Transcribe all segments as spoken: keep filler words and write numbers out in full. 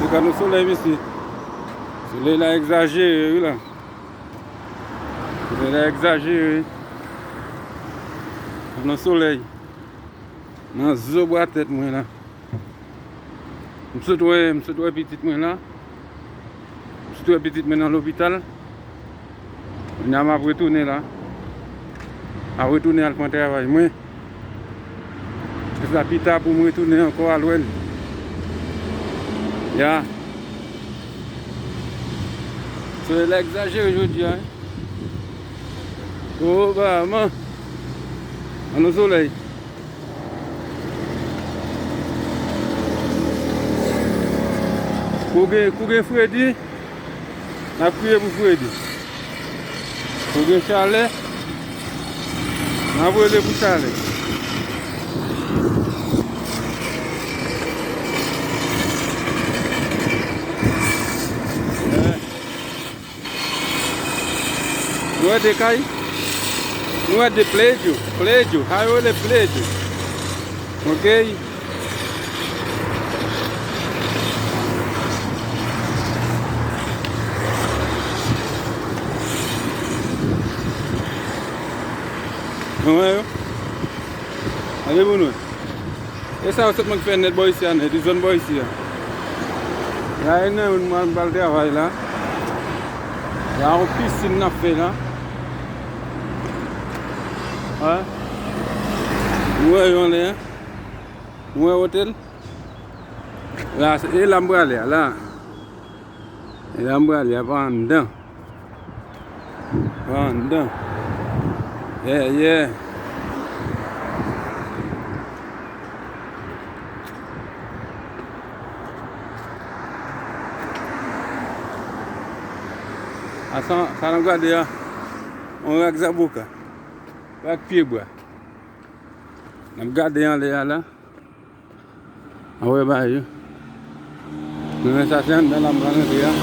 Gad yon solèy, mesye. Solèy la egzajere, wi, la. Solèy la egzajere. Gad yon solèy. Nan zo bwa tèt mwen la. M sot wè, m sot wè pitit mwen la. M sot wè pitit mwen nan lopital. Kounye a m ap retounen la. M ap retounen al pran travay mwen. Se sa pita pou m retounen ankò al wè l. Ya. Solèy la egzajere jodi a, wi. O, ba, man. An nou solèy. Kou gen, kou gen fredi, n ap kriye pou fredi. Kou gen chalè, n ap rele pou chalè. Eh. Nou wè de kay? Nou wè de plejo, plejo, sa yo rele plejo. Ok? Nou wè yo? Ale pou nou. E sa yo sot mank fè nèt bò isi a nèt, li zòn bò isi a. La e nan youn mwen m pral travay la. La yon pisin n ap fè la. Wi. Nou wè yo anlè a. Nou wè otèl. La, se, e la m prale a, la. E la m prale a, pa anndan. Anndan. Yeah, yeah. A sa, sa n ap gade a, yon rak zaboka, rak pyebwa. N ap gade anlè a la. A wè bagay yo. Nou wè sa se anndan la m pral rantre a.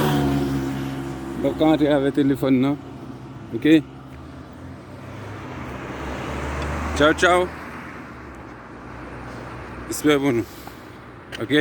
Donk ka rantre avè telefòn nan. Ok. Tchaw, tchaw. Respè pou nou. Ok.